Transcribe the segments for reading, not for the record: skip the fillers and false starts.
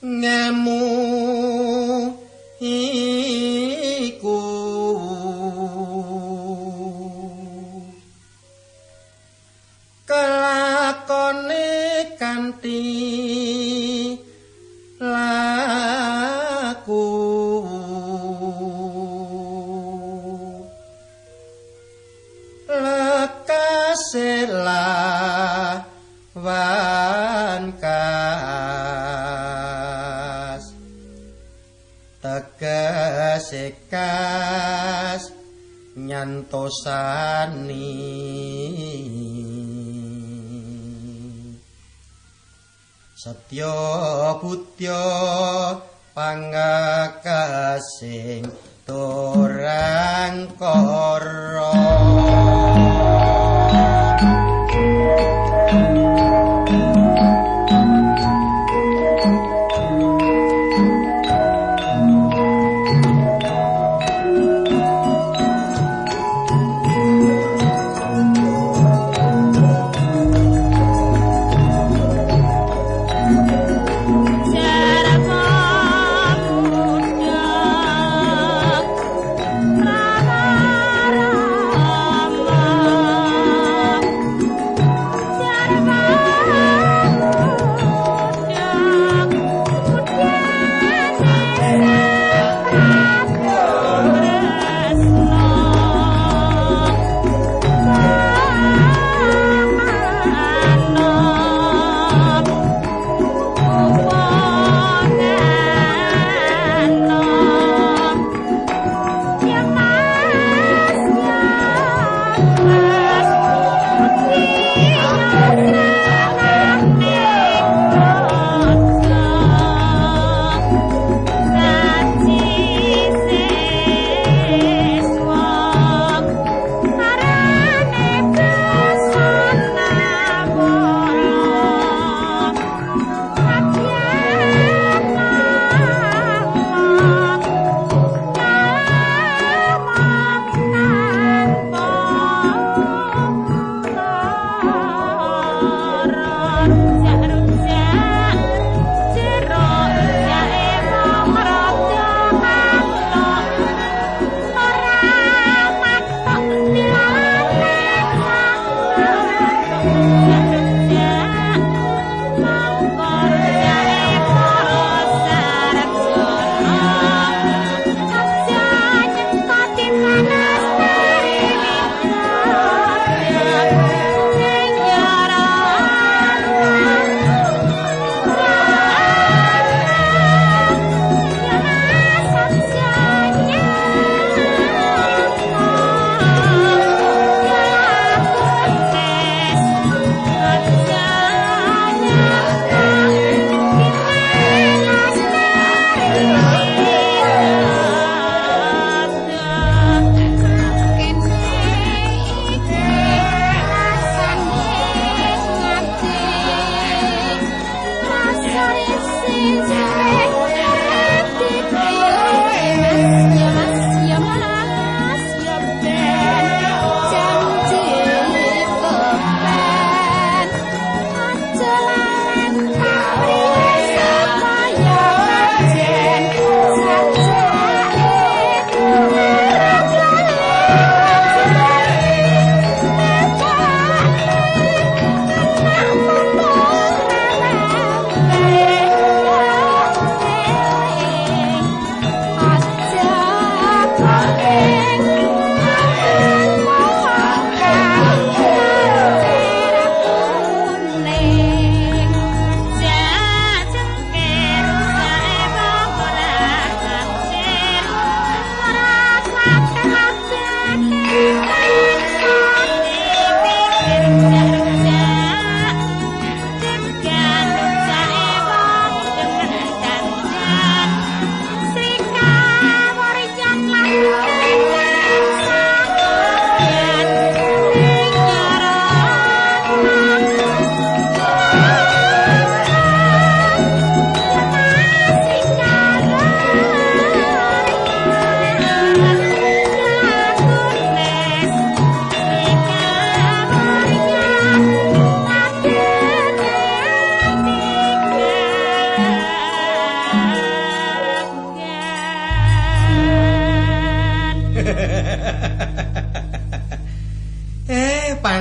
Ngemu iku kelakone kanthi laku lekase lawan kas tegese kas nyantosani setya budya pangekasing turang kara. Oh.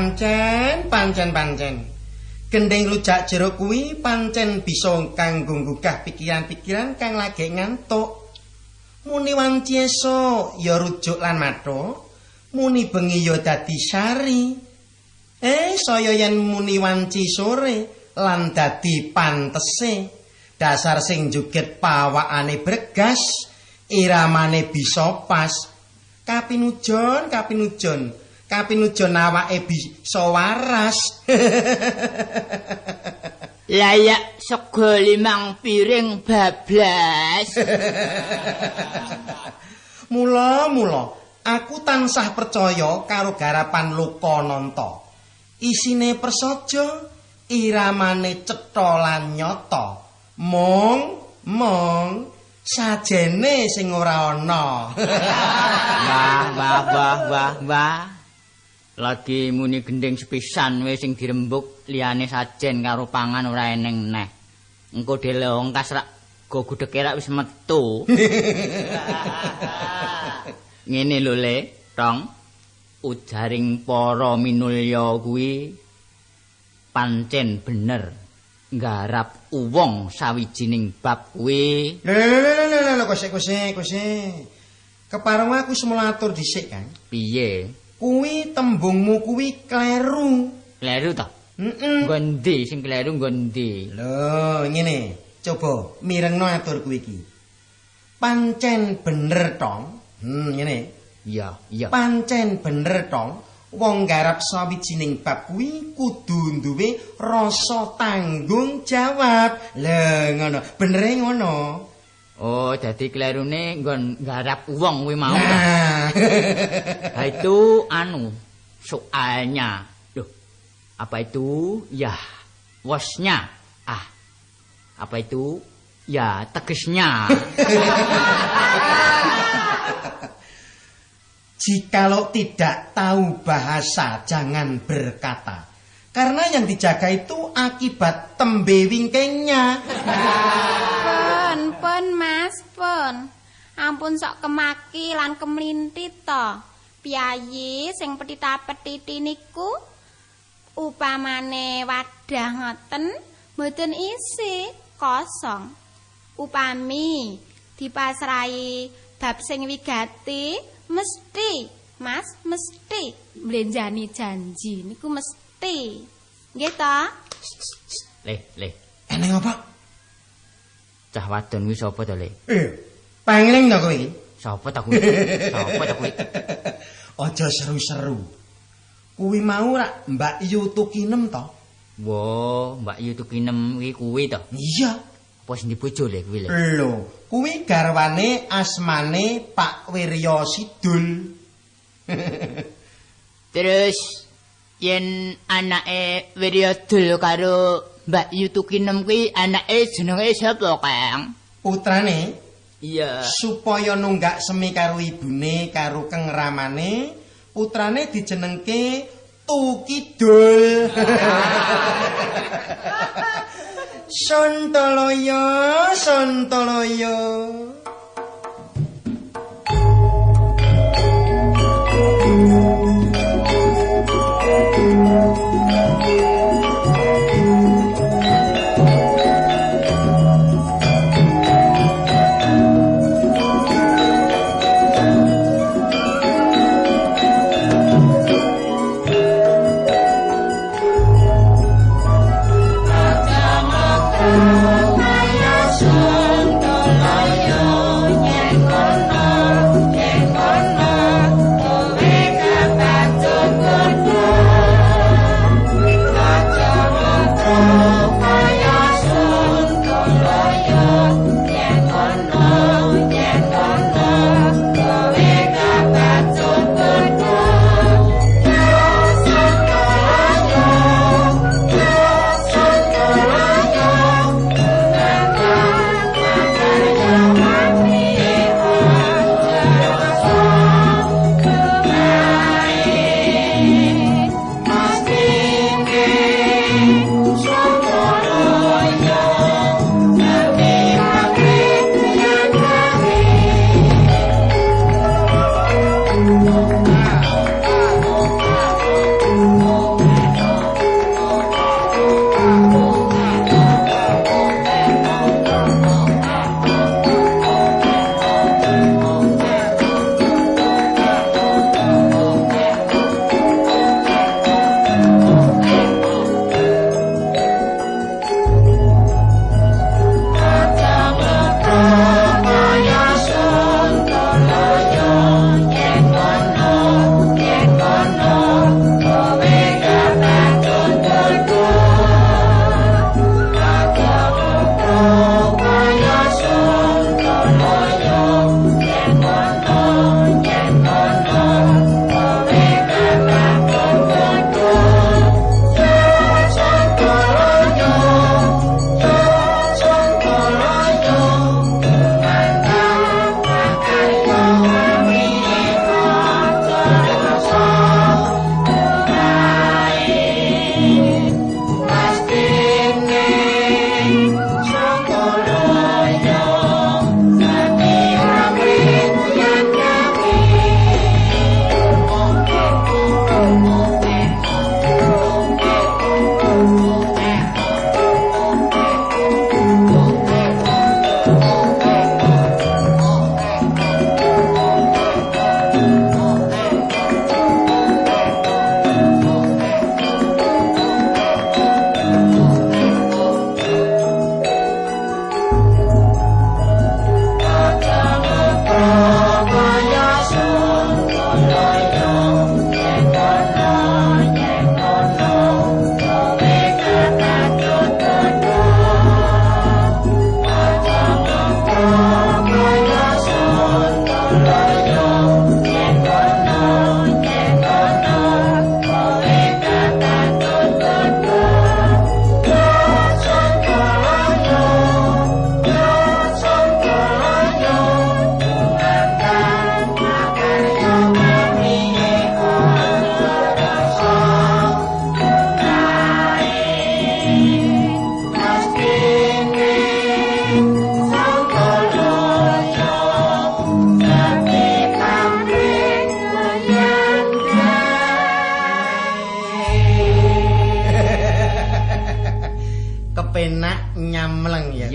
Pancen, pancen, pancen. Gendhing rujak jeruk kuwi pancen bisa kanggo nggugah pikiran-pikiran kang lagi ngantuk. Muni wanci esuk ya rujuk lan mathuk, muni bengi ya dadi sari. Saya yen muni wanci sore lan dadi pantese. Dasar sing joget pawakane bregas, iramane bisa pas. Kapinujon, kapinujon, kapinujon awake bisa waras. Layak sego 5 piring bablas. Mula-mula aku tansah percaya karo garapan Lokananta. Isine prasaja, iramane cetha lan nyata. Mung mung sajene sing ora ana. Wah, wah, wah, wah, wah. Lagi muni gendhing sepisan wis sing dirembuk liyane sajen karo pangan ora eneng neh. Engko dele ongkas rak go gudheke rak wis metu. Ngene lho Le, Tong. Ujaring para minulya kuwi pancen bener nggarap wong sawijining bab kuwi. Lho lho lho lho kosek kosek kosek. Kepareng aku semula atur dhisik kan. Piye? Kuwi tembungmu kuwi kleru. Kleru ta? Heeh. Nggo endi sing kleru nggo endi? Lho, ngene. Coba mirengno atur kuwi iki. Pancen bener, Tong. Ngene. Iya, iya. Pancen bener, Tong. Wong garap sawijining bab kuwi kudu duwe rasa tanggung jawab. Lho, ngono. Benere ngono. Oh, dadi klerune nggon nggarap wong kuwi mau. Nah. Nah, itu anu soalnya. Loh, apa itu? Ya, wasnya. Ah. Apa itu? Ya, tegesnya. Jikalau tidak tahu bahasa, jangan berkata. Karena yang dijaga itu akibat tembe wingkingnya. Pun, pun Mas, pun. Ampun sok kemaki lan kemlintit to. Piyayi sing petita-petiti niku upamane wadah ngoten mboten isi, kosong. Upami dipasrahi bab sing wigati mesti, Mas, mesti mblenjani janji niku mesti. Nggih ta? Le, le. Eneng apa? Cah wadon kuwi sapa to, Le? Pangling to kowe iki? Sapa ta kuwi? Sapa ta kuwi? Aja seru-seru. Kuwi mau rak Mbak Yu Tukinem to? Wo, Mbak Yu Tukinem kuwi kuwi to? Iya. Apa sing dibojo le kuwi le? Lho, kuwi garwane asmane Pak Wirya Sidul. Terus yen anake Wirya Dul karo Mbak Yu Tukinem kuwi anake jenenge sapa, Kang? Putrane? Iya. Supaya nunggak semi karo ibune karo keng ramane, putrane dijenengke Tukidul. Sontoloyo, Sontoloyo. Kaya Sontoloyo.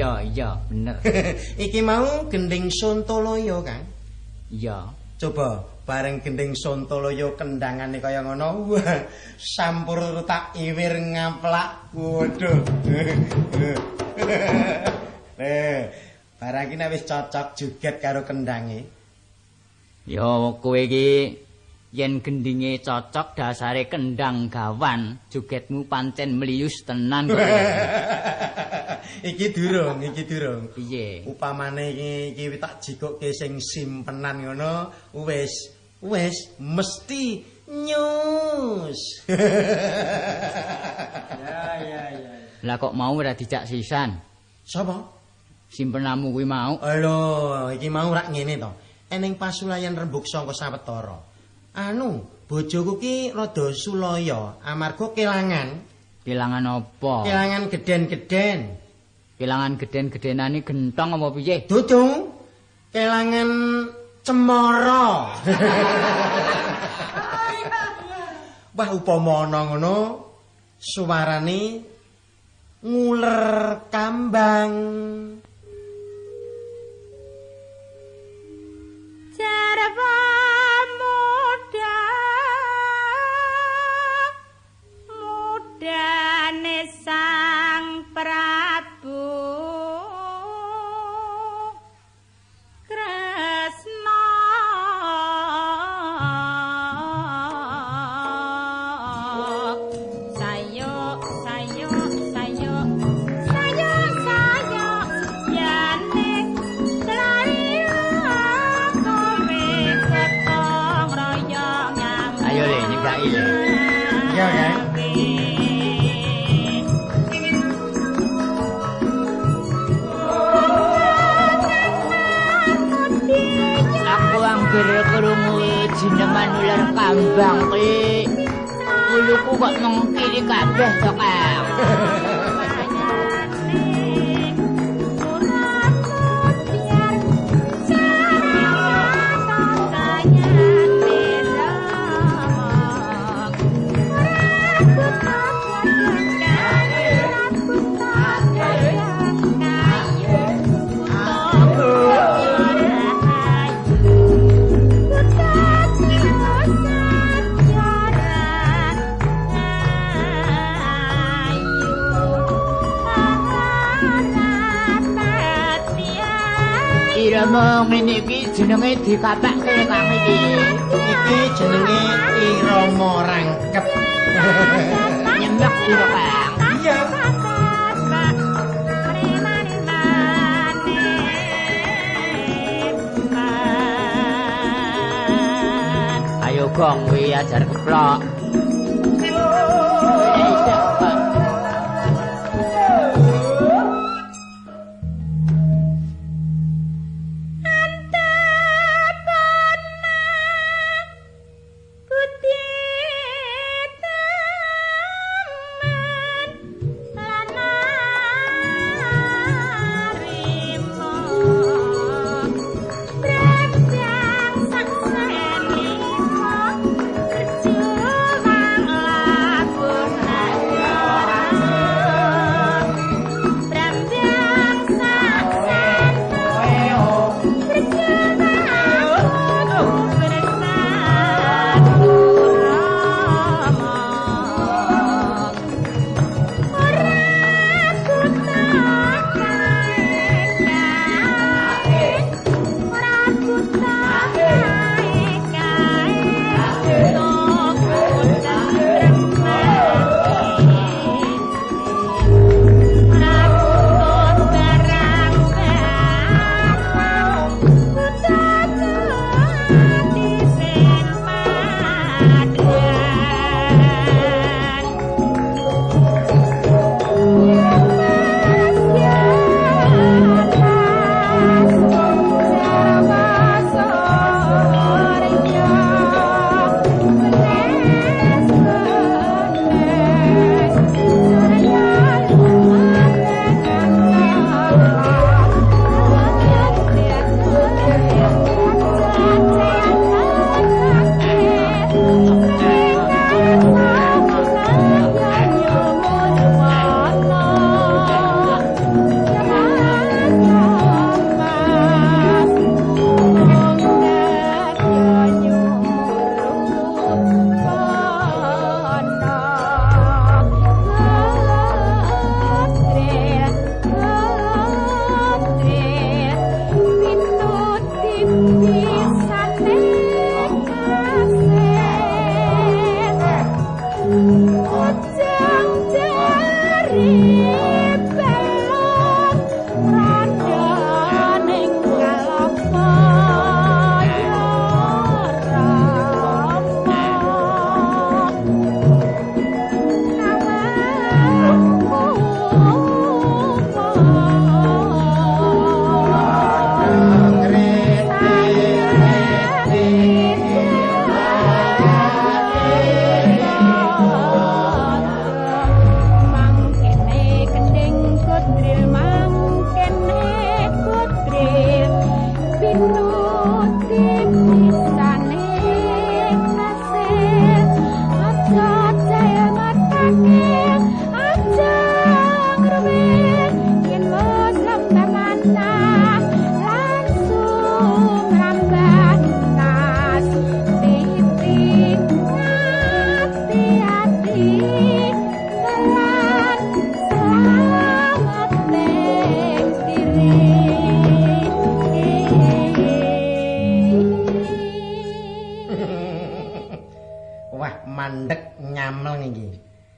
Iya, iya, bener. Iki mau gending Sontoloyo, Kang. Iya. Coba bareng gending Sontoloyo kendangane kaya ngono, wah, sampur tak iwir ngaplak. Waduh. Barang iki nek wis cocok joget karo kendange. Ya kowe iki yen gendinge cocok dasare kendang gawan, jogetmu pancen mlius tenan kok. Iki durung, iki durung. Piye? Upamane iki tak jikokke sing simpenan ngono, wis wis mesti nyus. Ya ya ya. Lah kok mau ora dijak sisan? Sapa? Simpenamu kuwi mau. Lho, iki mau rak ngene to. Eneng pasulayan rembug sangka sawetara. Anu, bojoku ki rada sulaya amarga kelangan. Kelangan apa? Kelangan geden-geden. Kelangan geden-gedenane gentong apa piye? Dudung. Kelangan cemara. Wah, upama ana ngono suarane nguler kambang. Jarwa muda mudane Sang Prabu Kresna sayo sayo sayo sayo sayo yane lariyo kowe ketong royong. Ayo le nyegaki le. Iya kan? Aku anggere krungu jineman ular kambang ki. Wuluku kok mengkiri kabeh to, Kang. Irama ngene iki jenenge dikapake Kang iki. Iki jenenge irama rangkep. Nyemek lho, Kang. Iya. Ayo gong kuwi ajar keplok.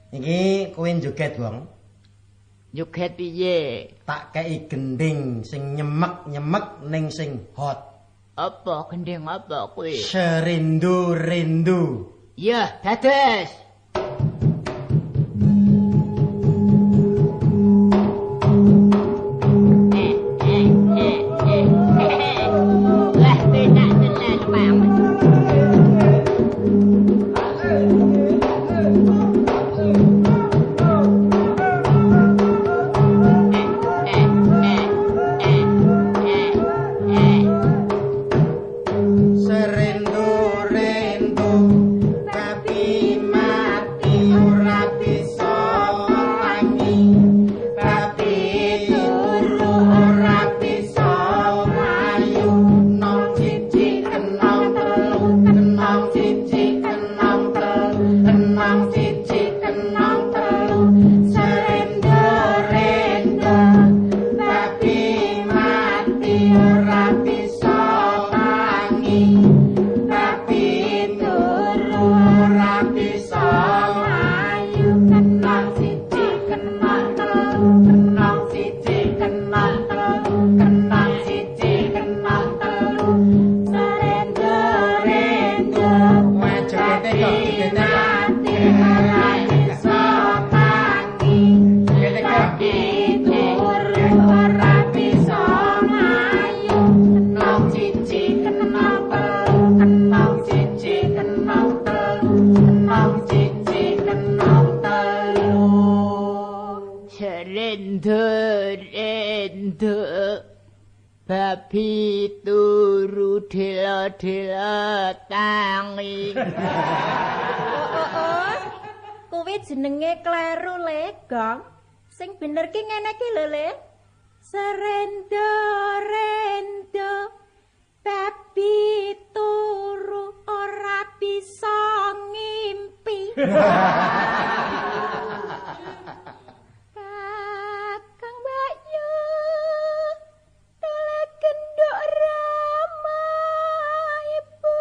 Iki kowe joget, Wong. Joget piye? Tak kei gending sing nyemek-nyemek ning sing hot. Apa gending apa kuwi? Serindu-rindu. Ya, dados. Wah, penak tenan, Pak. Serindu-rindu babi mati ora bisa tangi, babi turu ora bisa mlayu. Nom siji enom telu, enom siji enom telu, enom siji enom telu. Serindu-rindu babi mati ora bisa tangi, babi turu ora bisa mlayu. Kenong siji kenong telu, kenong siji kenong telu, kenong siji kenong telu. Serindu-rindu Wah, jogete kok, jogete kok. mati ora bisa tangi, Jogete kok. babi turu ora bisa mlayu. Kenong siji kenong telu, kenong siji kenong telu, kenong siji kenong telu. Serindu-rindu babi turu dela-dela tangi. Oh, kuwi jenenge kleru le, Gong. Sing bener ki ngene ki lho, Le. Serendo-rendo babi turu ora bisa ngimpi. Kakang Bayu tolak gendok rama ibu,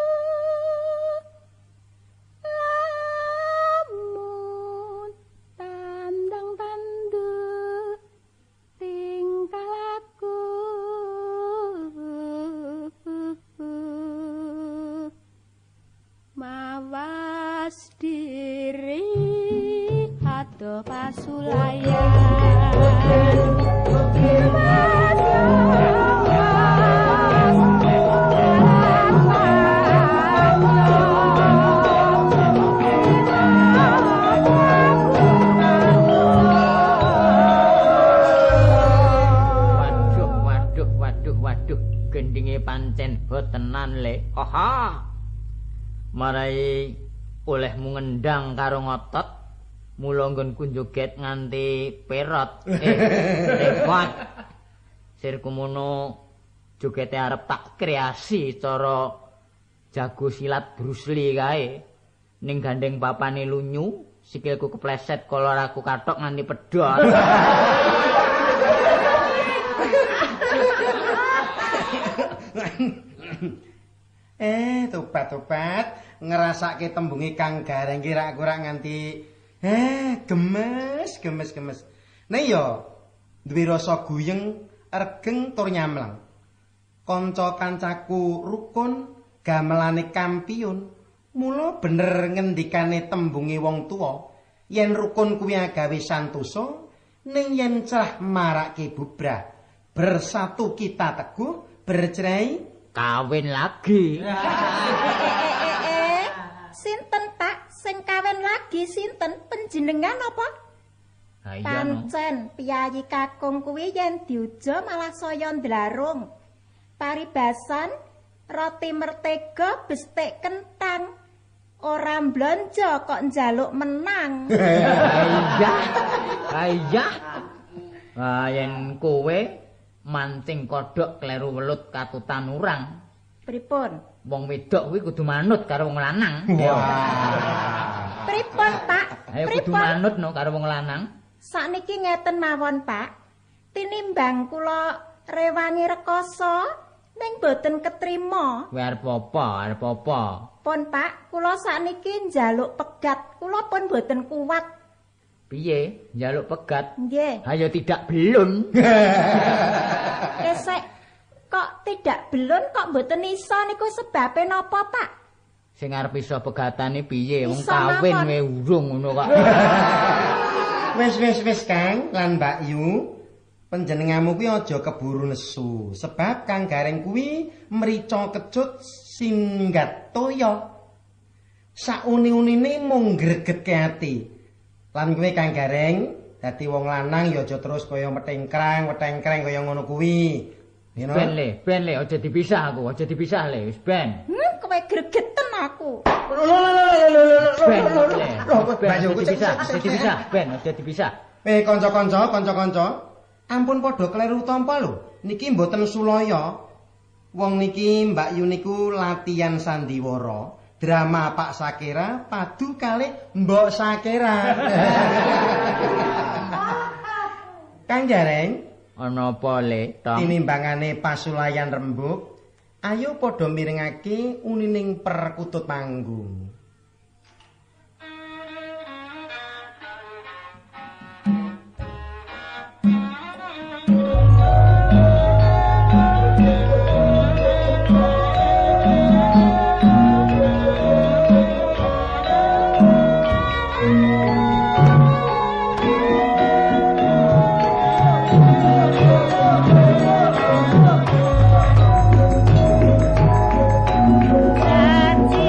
lamun tandang tandu tingkah laku. Mawas diri atau pasulayan. Waduh, waduh, waduh, waduh, gendinge pancen hot tenan le. Haha. Marai olehmu ngendang karo ngotot, mula nggonku joget nganti perot. Repot. Sirku mono jogete arep tak kreasi cara jago silat Bruce Lee kae. Ning gandeng papane lunyu, sikilku kepleset kolor aku kathok nganti pedhot. Tobat-tobat ngrasake tembunge Kang Gareng ki rak kurang nganti gemes gemes gemes. Nek yo duwe rasa guyeng, regeng tur nyamleng. Kanca kancaku rukun, gamelane kampiun. Mula bener ngendikane tembunge wong tuwa, yen rukun kuwi agawe santosa, ning yen crah marake bubrah. Bersatu kita teguh, bercerai kawin lagi. Sinten Pak sing kawin lagi sinten panjenengan apa? Ha iya no. Pancen piyayi kakung kuwi yen diuja malah saya ndlarung. Paribasan roti mertega bestik kentang. Ora mblonjo kok njaluk menang. Iya. Iya. Ah yen kowe mancing kodhok kleru welut katutan urang. Pripun? Wong wedok kuwi kudu manut karo wong lanang. Wah. Pripun, Pak? Ayo kudu Pripun? manut no karo wong lanang. Sakniki ngeten mawon, Pak. Tinimbang kula rewangi rekoso ning boten ketrima. Kowe arep apa? Arep apa? Pun, Pak, kula sakniki njaluk pegat. Kula pun boten kuat. Piye? Njaluk pegat? Nggih. Ayo tidak belun. Esek kok tidak belun kok mboten iso niku sebabe napa, Pak? Sing arep iso pegatane piye? Wong kawin wae urung ngono kok. Wis Kang lan Mbak Yu, panjenenganmu kuwi aja keburu nesu, sebab Kang Gareng kuwi mrica kecut singgat toya. Sauni-unine mung gregetke ati. Lan kowe Kang Gareng dadi wong lanang ya aja terus kaya metengkrang kaya ngono kuwi. Ben le, aja dipisah aku, aja dipisah le, wis ben. Kowe gregeten aku. Lho, ben, aja dipisah, ben, aja dipisah. Kanca-kanca, ampun padha kleru tampa lho. Niki mboten sulaya. Wong niki Mbak Yu niku latihan sandiwara, drama Pak Sakera padu kalih Mbok Sakera. Kang Gareng, ana apa le? Tinimbangane pasulayan rembug, ayo padha mirengake unining perkutut panggung. Janji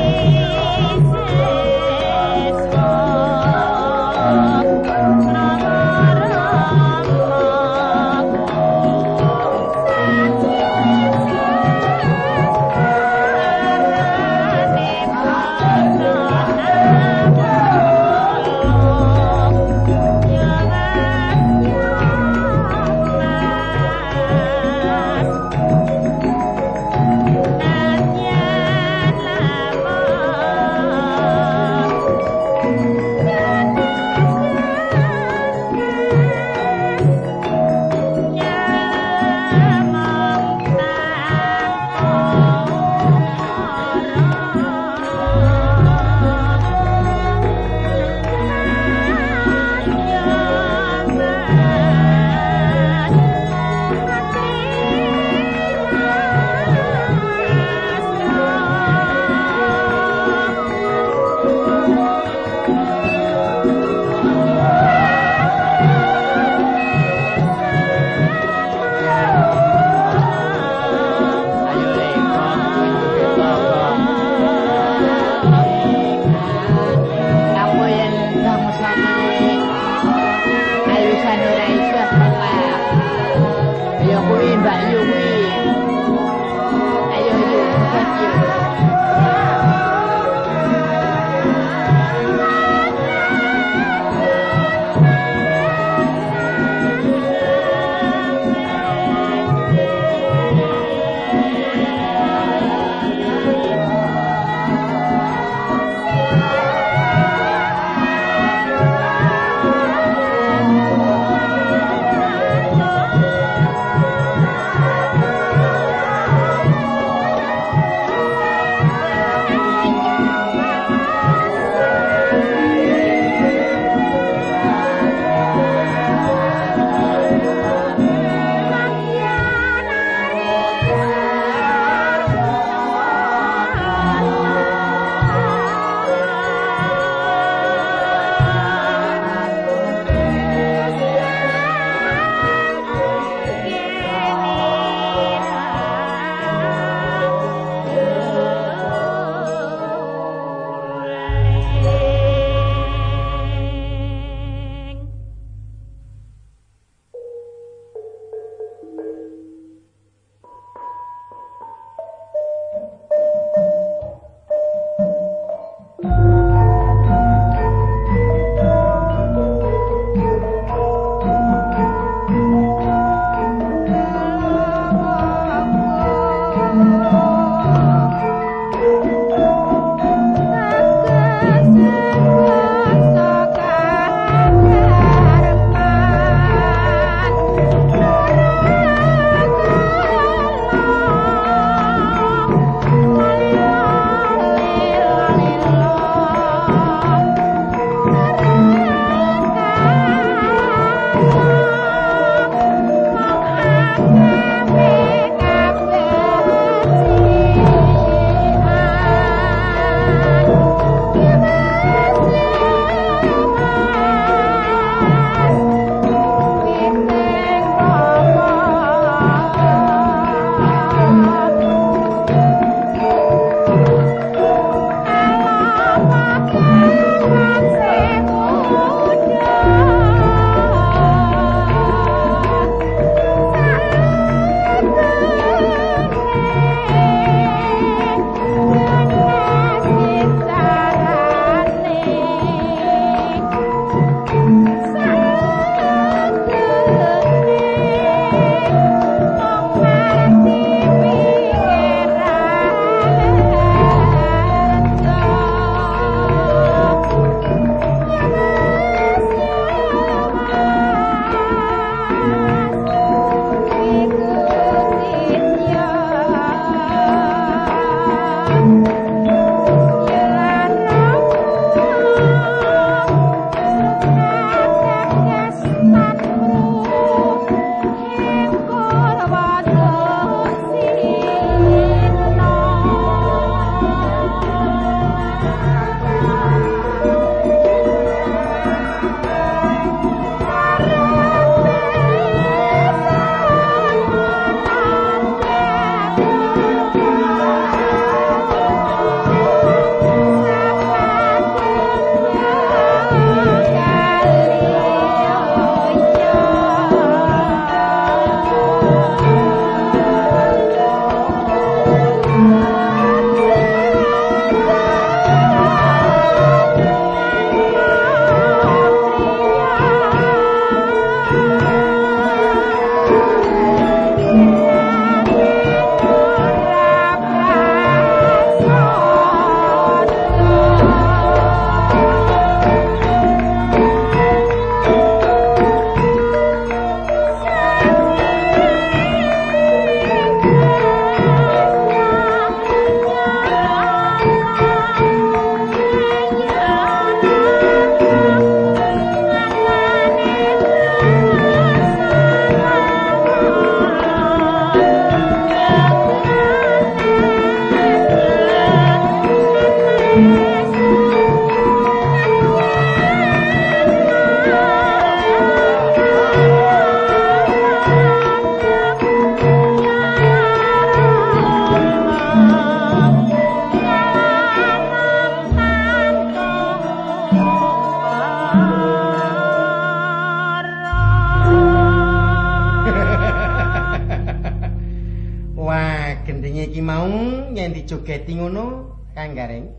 Wah, gendinge iki mau yen dijogeti ngono, Kang Gareng.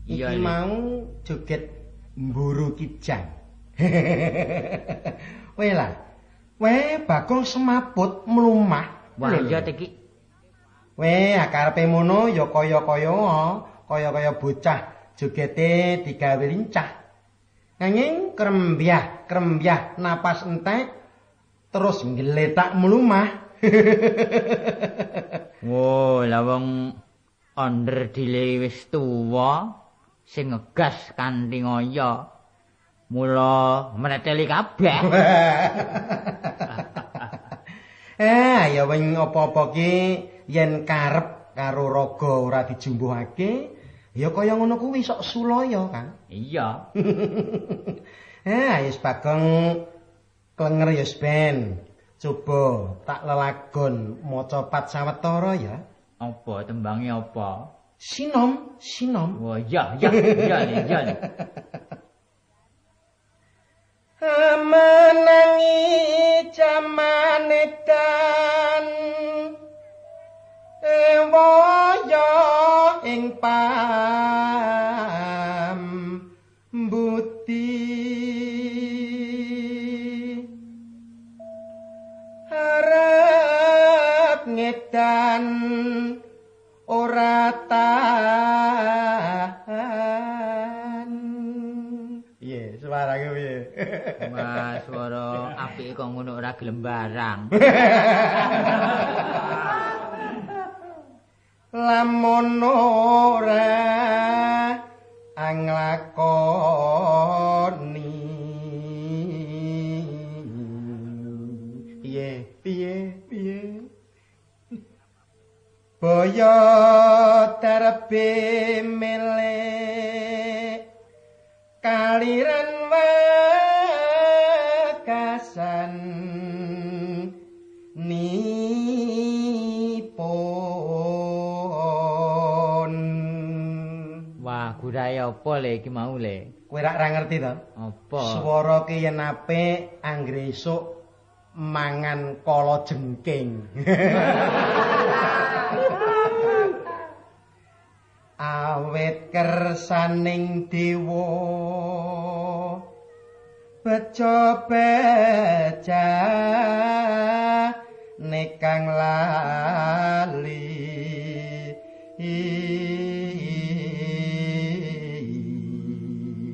Iki mau joget mburu kijang. Weh lah. Weh, Bagong semaput mlumah. Wah, iya iki. Weh, karepe mono ya kaya-kaya, kaya-kaya bocah jogete digawe lincah. Nanging krembyah-krembyah napas entek terus ngletak mlumah. Wo, lah wong onderdile wis tuwa sing ngegas kanthi ngoyo. Mula mreteli kabeh. Ya wing apa-apa ki yen karep karo raga ora dijumbuhake, ya kaya ngono kuwi sok sulaya, Kang. Iya. Wis Bagong klenger ya ben. Coba tak lelagon maca pat sawetara ya. Apa tembange apa? Sinom, sinom. Wah, iya, iya, iya, iya. Menangi jaman edan ewaya ing pambuti arep ngedan ora tahan. Piye suarane piye? Wah, swara apike kok ngono ora gelem barang. Lamun ora anglakoni. Piye piye piye? Boyo terbe melek kaliran wekasan nipun. Wah, gurae apa le iki mau le? Kowe rak ra ngerti to? Apa? Swara ki yen apik anggere esuk mangan kala jengking. Awit kersaning dewa bejo beja nekang lali.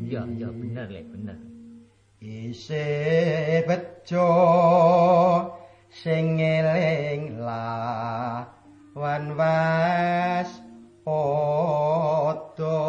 Ya, ya bener le, bener. Isih bejo sing eling lawan was padha.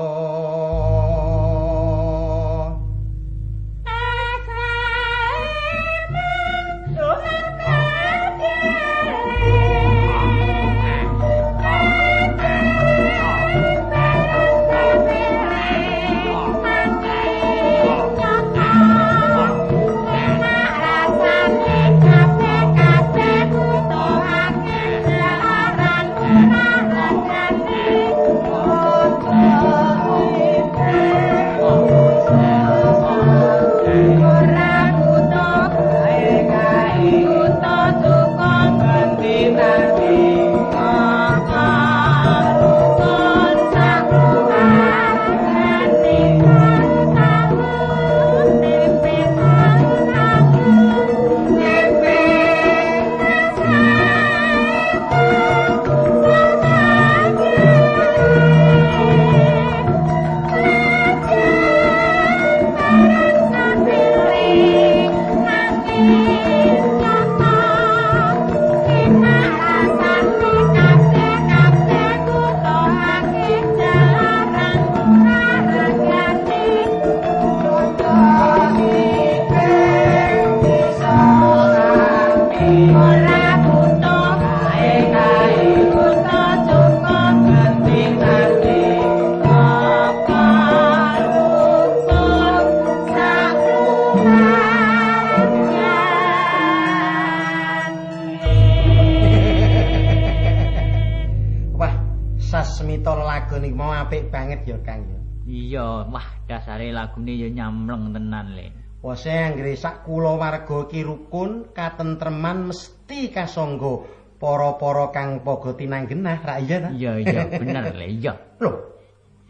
Apik banget ya Kang ya. Iya, wah dasare lagune ya nyamleng tenan le. Wose anggere sak kulawarga ki rukun, katentreman mesti kasangga para-para kang pogo tinanggenah, ra iya ta? Iya iya bener le iya. Lho,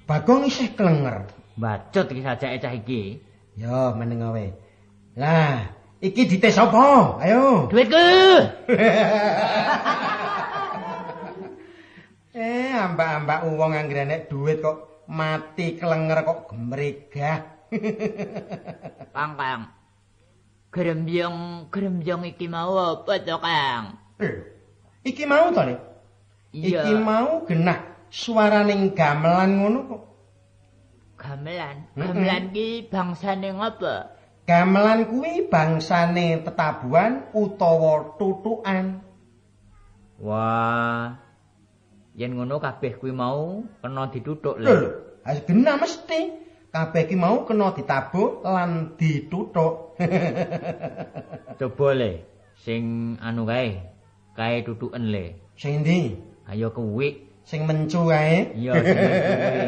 Bagong isih klenger. Bacut iki sajake cah iki. Ya, meneng wae. Lah, iki dite sapa? Ayo. Duitku. Ambak-ambak wong anggere nek duit kok mati klenger kok gemregah. Kang, Kang. Grembyong-grembyong iki mau apa to, Kang? Iki mau to, Le? Iya. Iki mau genah suaraning gamelan ngono kok. Gamelan? Gamelan ki bangsane ngapa? Gamelan kuwi bangsane tetabuhan utawa tutukan. Wah. Yen ngono kabeh kuwi mau kena ditutuk lho. Lho, genah mesti. Kabeh ki mau kena ditabuh lan ditutuk. Coba le, sing anu kae. Kae tutuken le. Sing endi? Ayo kuwi. Sing mencu kae. Iya, sing mencu kuwi.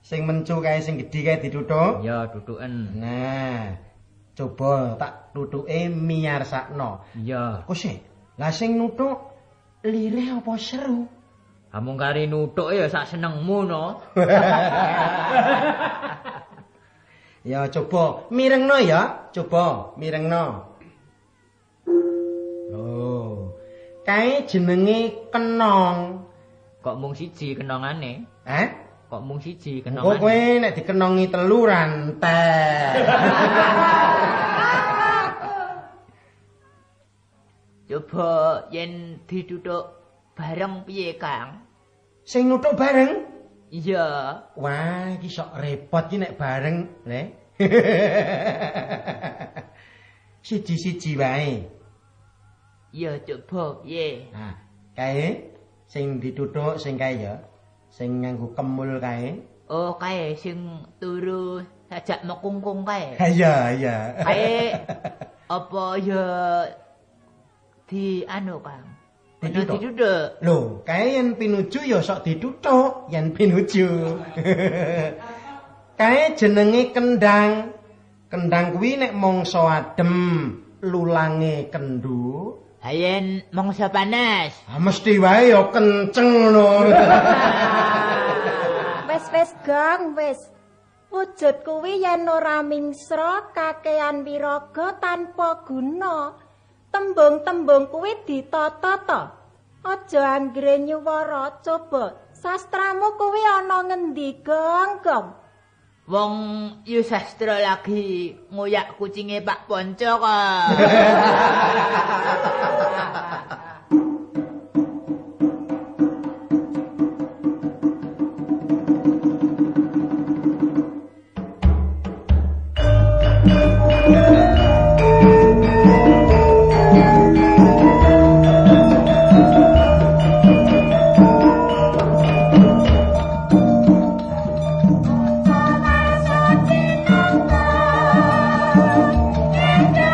Sing mencu kae sing gedhi kae ditutuk. Iya, tutuken. Nah, coba tak tutuke miyarsakno. Iya. Kok sih? Lah sing nutuk lirih apa seru? Amung kari nutuk ya sak senengmu no. Ya coba mirengno ya, coba mirengno. Oh. Kae jenenge kenong. Kok mung siji kenongane? Hah? Kok mung siji kenongane? Kok kowe nek dikenongi telu rantai. Coba yen ditutuk bareng piye, Kang? Sing nutuk bareng? Iya. Wah, iki sok repot iki nek bareng, Le. Siji-siji wae. Iya, coba piye? Nah, kae sing ditutuk sing kae ya. Sing nganggo kemul kae. Oh, kae sing turu sajak mekungkung kae. Iya, iya. Kae apa ya di anu, Kang? Ditutuk. Ditutuk. Lho, kae yen pinuju ya sok ditutuk, yen pinuju. Kae jenenge kendang. Kendang kuwi nek mangsa adem, lulange kendu. Ha yen mangsa panas. Ha mesti wae ya kenceng ngono. Wis wis Gong, wis. Wujud kuwi yen ora mingsra kakean wiraga tanpa guna. Tembung-tembung kuwi ditata-ta. Aja anggere nyuwara, coba sastramu kuwi ana ngendi, Gong, Gong? Wong yu sastra lagi ngoyak kucinge Pak Ponco kok. Indonesia.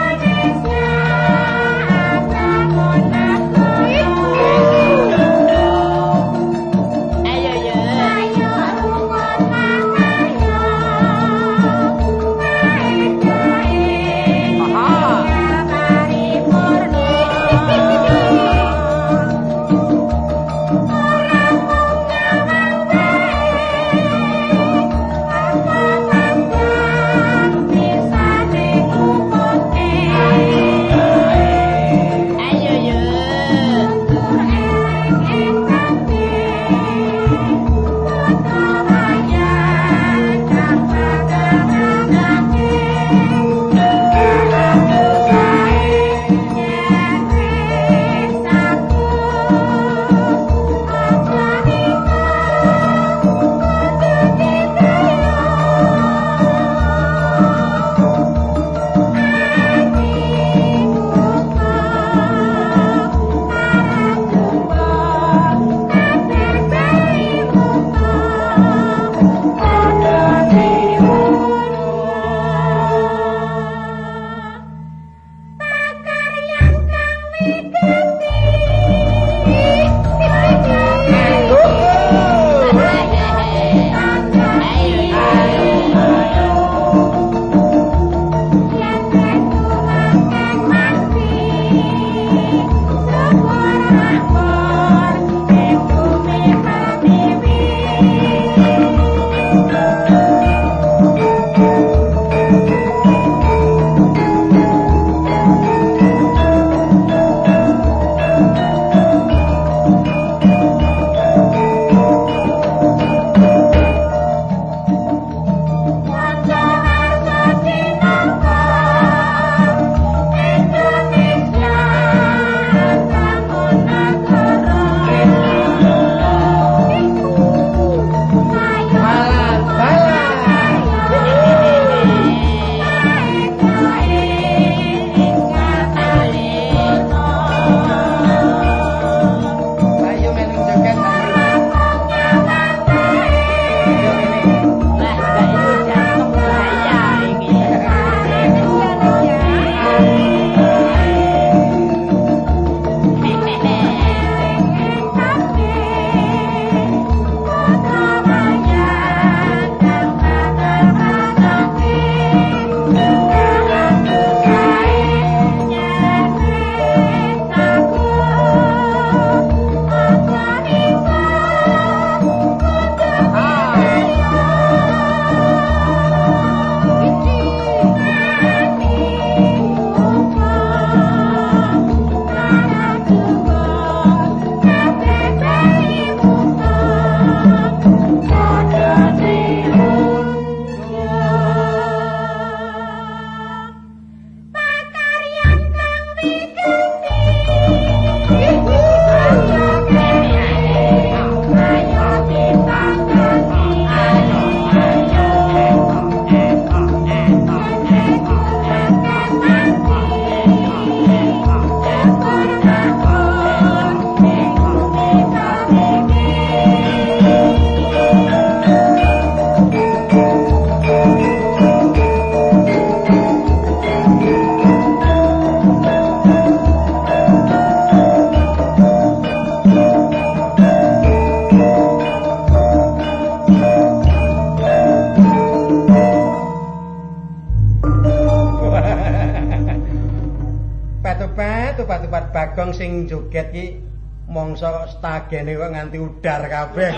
Bagong sing joget ki mongso kok stagene kok nganti udar kabeh.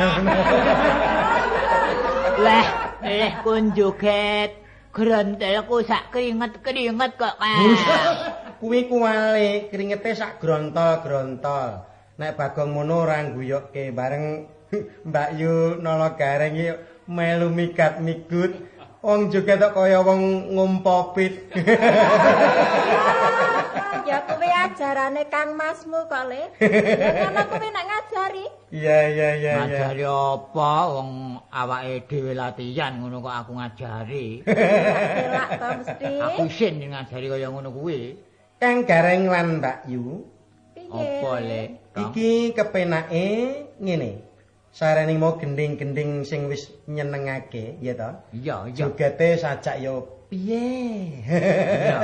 Leh, leh kon joget. Grontelku sak keringet-keringet kok, Kang. Kuwi kuwale, keringete sak grontol-grontol. Nek Bagong ngono ora ngguyokke bareng Mbak Yu nala gareng iki melu migat-migut. Wong joget kok kaya wong ngompopit. Ya kuwi ajarane Kang Masmu kok, Le. Ya ngono kuwi nek ngajari. Iya iya iya. Ngajari apa wong awake dhewe latihan ngono kok aku ngajari. Elak to mesti. Aku isin ngajari kaya ngono kuwi. Kang Gareng lan Mbak Yu. Piye? Apa, Le? Iki kepenake ngene. Sarene mau gending-gending sing wis nyenengake, ya to? Iya, iya. Jogete sajak yo piye? Iya.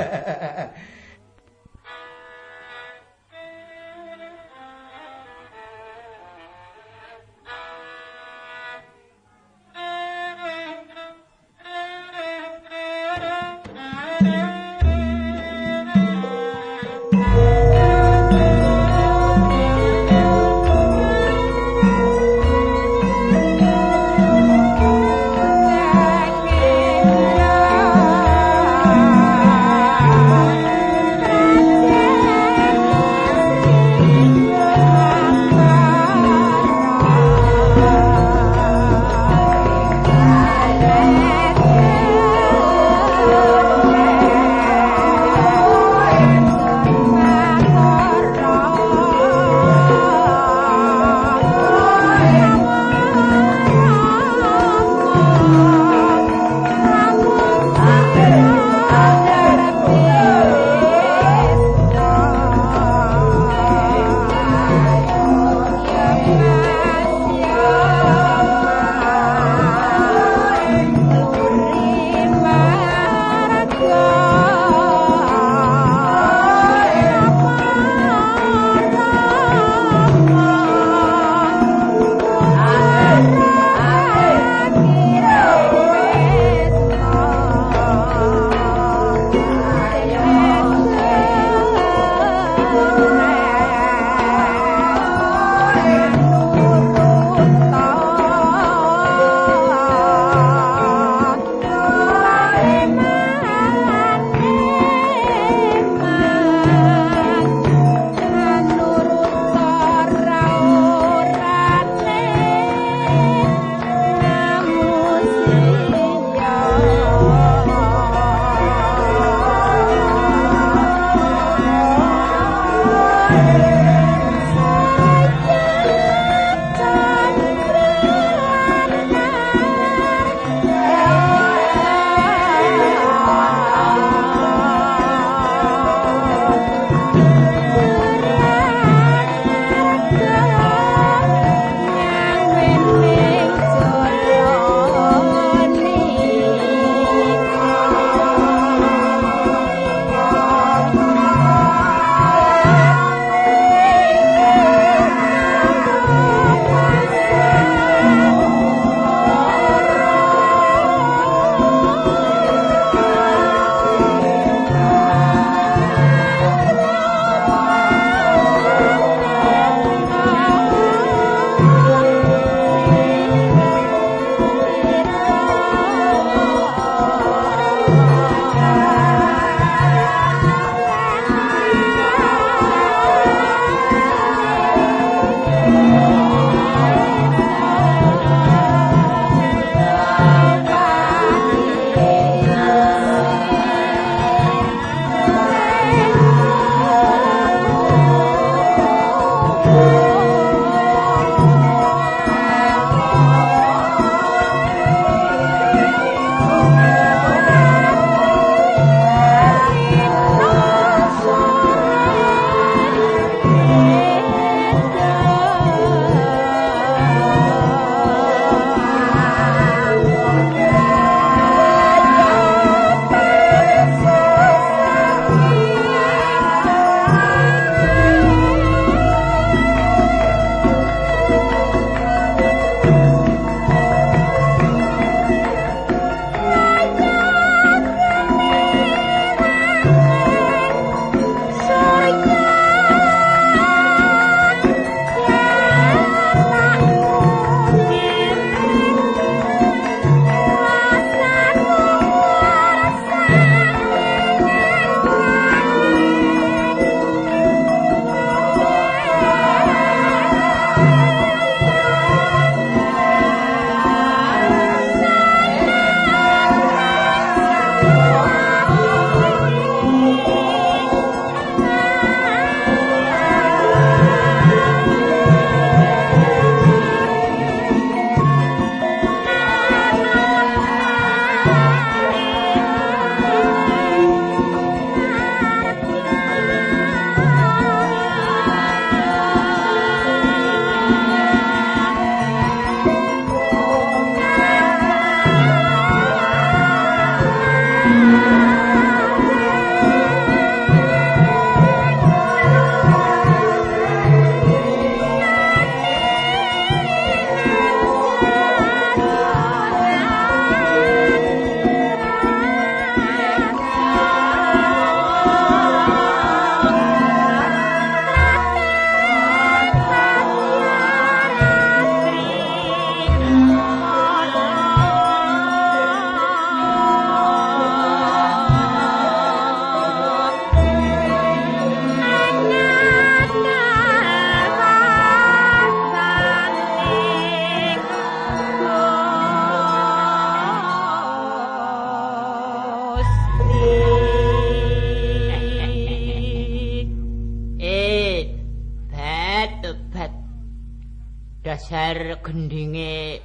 Dasar gendinge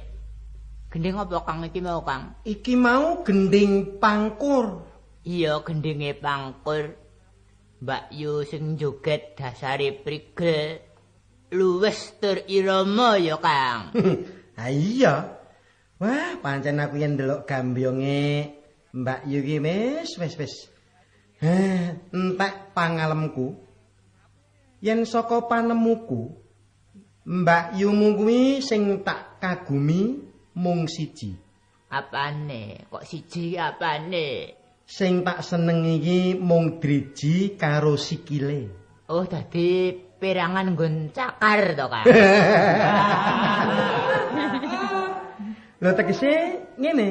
gending apa Kang iki mau Kang? Iki mau gending pangkur. Iya, gendinge pangkur. Mbak Yu sing joget dasare prigel. Luwes tur irama ya Kang. Ha iya. Wah, pancen aku yen ndelok gambyonge Mbak Yu iki wis wis. Entek pangalemku. Yen saka panemuku, Mbak Yumu kuwi sing tak kagumi mung siji. Apane? Kok siji apane? Sing tak seneng iki mung driji karo sikile. Oh, dadi perangan nggon cakar to, Kang. Lho tegese ngene.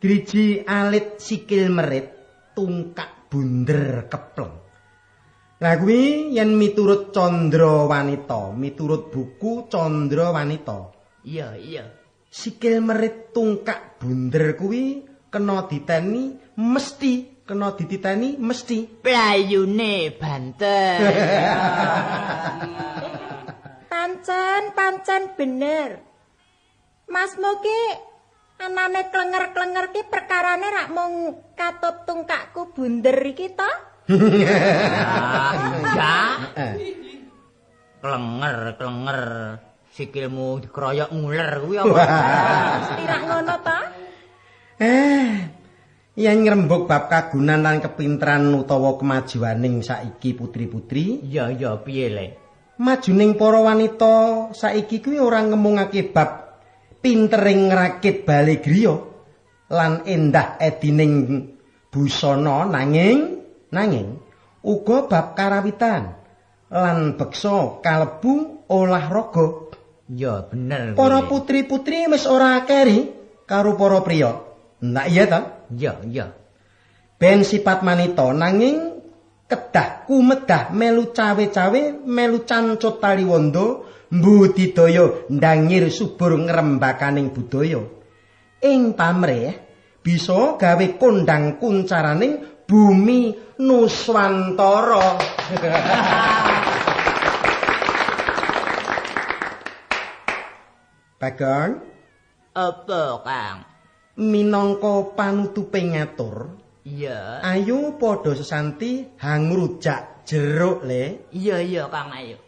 Driji alit sikil merit, tungkak bunder kepleng. Lah kuwi yen miturut Candra Wanita, miturut buku Candra Wanita. Iya, iya. Sikil merit tungkak bunder kuwi kena diteni mesti, kena dititeni mesti playune banter. Pancen bener. Masmu ki anane klenger-klenger ki perkarane rak mung katup tungkakku bunder iki to? Iya. Klenger-klenger sikilmu dikeroyok nguler kuwi apa? Mesti rak ngono to? Yen ngrembug bab kagunan lan kepinteran utawa kemajuaning saiki putri-putri. Iya, iya, piye le? Majuning para wanita saiki kuwi ora ngemungake bab pintering ngrakit bale griya lan endah edining busana, nanging uga bab karawitan lan beksa kalebu olahraga. Ya bener. Para putri-putri wis ora keri karo para priya. Nah iya ta? Iya, iya. Ben sifat manita nanging kedah kumedah melu cawe-cawe, melu cancut taliwondo, mbudidaya ndangir subur ngrembakaning budaya. Ing pamrih bisa gawe kondang kuncaraning bumi Nuswantara. Bagong, apa Kang? Minangka panutupe ngatur. Iya. Ayo padha sesanti hangrujak jeruk le. Iya iya Kang, ayo.